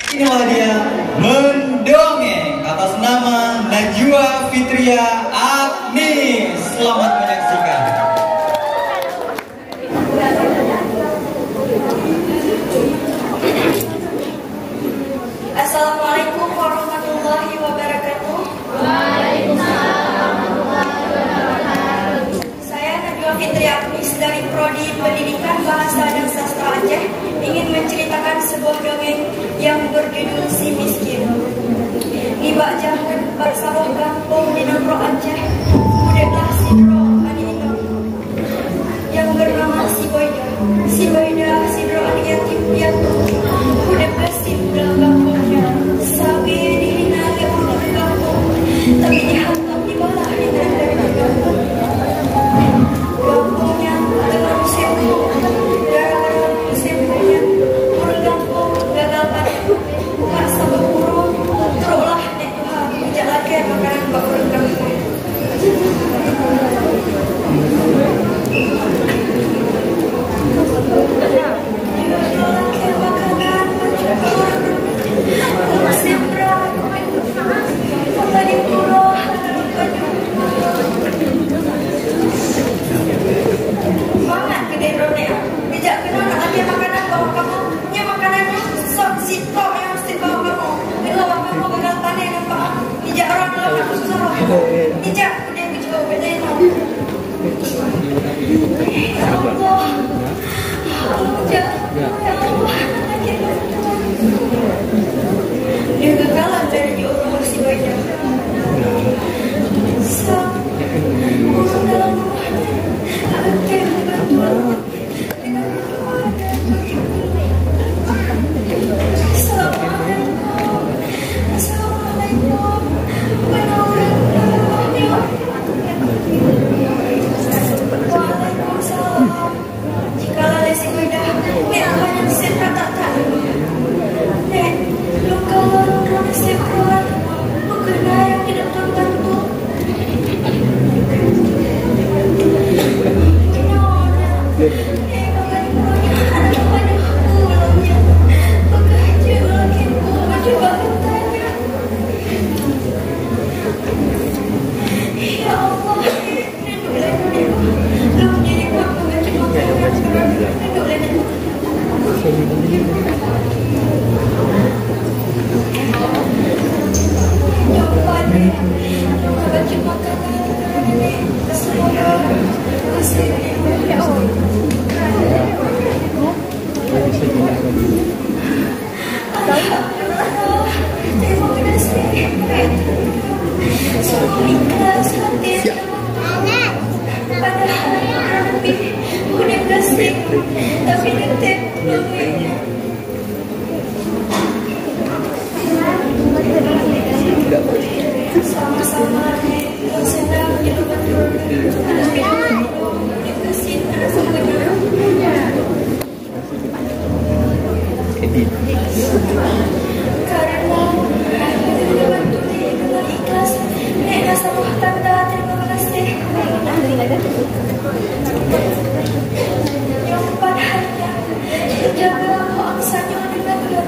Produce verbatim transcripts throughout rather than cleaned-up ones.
Inilah dia mendongeng atas nama Najwa Fitria Agni. Selamat menyaksikan. Assalamualaikum warahmatullahi wabarakatuh. Saya Najwa Fitri Agnis dari Prodi Pendidikan Bahasa dan Sastra Aceh ingin menceritakan sebuah dongeng yang berjudul Si Miskin. Nibak jameun bak saboh gampông di nanggroe Aceh, udeblah sidroe aneuk inong nyang bernama Si Boida. Si Boida sidroe aneuk yatim piatu, udeb gasien dalam gampông nyan. Sabe dihina lé ureueng gampông, tapi dihantam ibarat hinan dari gampông. Gampông nyan teungoh musém krueng. Gara-gara musém krueng nyan, ureueng gampông gagal panen. Bak saboh uroe, troklah nèk tuha geujak lakèe makanan bak ureueng gampông. Mangat keudéh droeneuh, bijak keunoe nak lakèe makanan bak kamoe. Nyoe makanan nyoe sot sitok nyang meusti bak kamoe. Keunoe bak kamoe gagal panen nampak. Bijak droeneuh nak susah. Bijak keudéh beujeuet keudéh nyoe. Ya Allah. Bijak. Ya Allah. Dia gagal dari ureueng si Boida. Sa-, ureueng dalam rumah nyan. Ada yang membantu. Assalamualaikum. Assalamualaikum. Waalaikumsalam. Jikalau lé si Boida, nèk hana sép that-that. Nèk, lôn kalon droeneuh sép keuluwarga, bukon na nyang jeuet lôn bantu. Jaga ho angsa nyoe deungon geuh.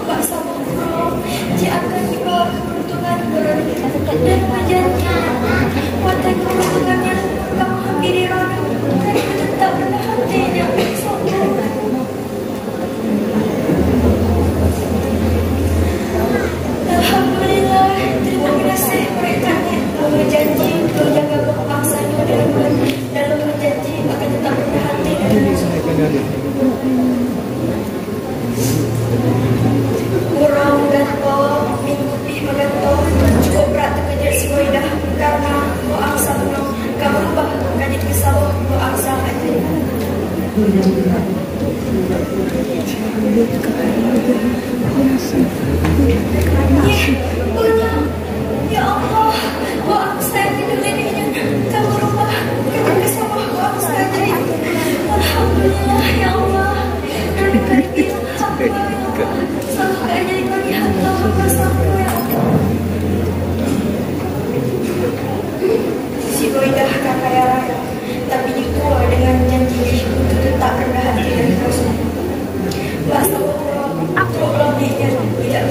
Bak saboh uroe, jih akan jiba keuntungan keu droeneuh. Dan meujanji, watèe keuntungan nyan ka meuhampiri droeneuh, droeneuh teutap rendah até nyang sombong. Alhamdulillah, terima kasih mereka yang meujanji untuk jaga ho angsa nyoe deungon geuh. Dan meujanji akan teutap rendah até deungon geuh. Uroe meugantoe, minggu pih meugantoe, cukôp brat teukeujot si Boida kareuna ho angsa bunoe ka beurubah ka jeuet keu saboh ho angsa ajaéb. Nyeh, beuna. Ya Allah, ho angsa nyang lagèe nyan ka beurubah, ka jeuet keu saboh ho angsa ajaéb. Alhamdulillah, ya Allah. Droeneuh ka geubri hamba, ya Allah. Saboh ajaéb bagi hamba, hamba sangka, ya Allah. Si Boida ka kaya raya, tapi jikheun deungon janji jih untuk teutap rendah até dan khusyuk. Bak saboh uroe, trok lom nyan, tidak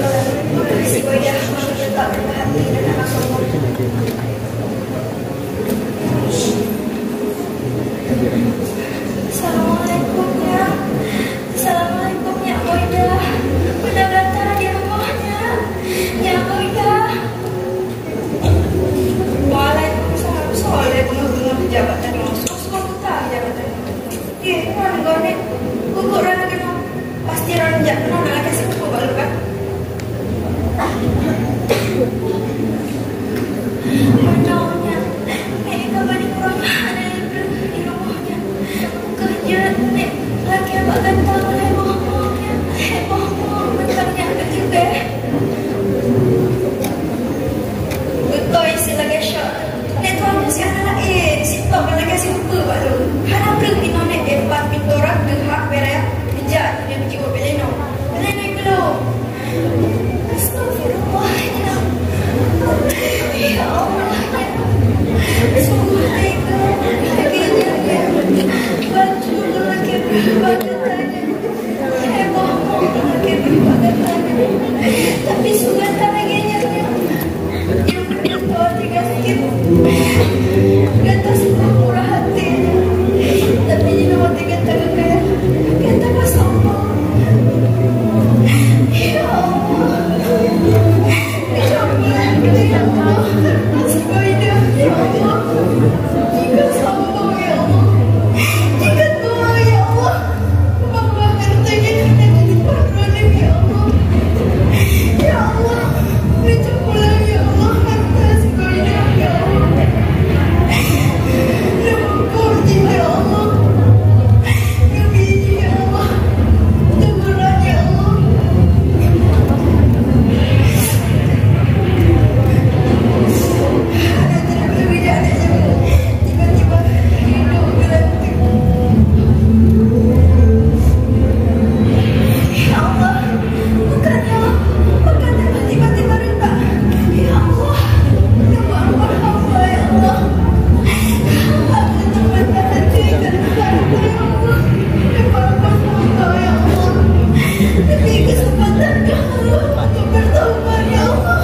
Tapi surat lagèe nyan, nyang meututoe tinggai sakét. Gata seumpah murah até, tapi jinoe watèe gata geukaya, gata ka sombong. Ya Allah. Ya Allah. Ya Allah. Jika sombong, ya Allah. Jika tua, ya Allah. Mama harta nyan hana jadi pahala, ya Allah. Ya Allah, neucok pulang, ya Allah, harta sigoe nyan, ya Allah. Neubungkôh jih, ya Allah. Neubi jih, ya Allah. Neubeurot, ya Allah. Hana teuma leubi jak lé nyoe. Tiba-tiba hidup geureuntèe. Ya Allah, bukan ya Allah, bukan ya Allah, tiba-tiba retak. Ya Allah, ya Allah, hamba ya Allah. Hamba terbantah hati karena hamba ya Allah. Ya Allah, hamba ya Allah. Beri kesempatan ya Allah untuk bertobat ya Allah.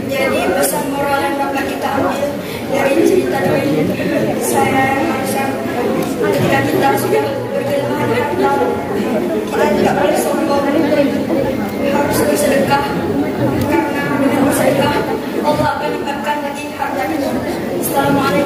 Jadi, pesan moral yang dapat kita ambil dari cerita dari saya yang barusan, ketika kita sudah berkelebihan harta, kita tidak boleh sombong, harus bersedekah, karena dengan bersedekah, Allah akan limpahkan lagi harta kita. Assalamualaikum.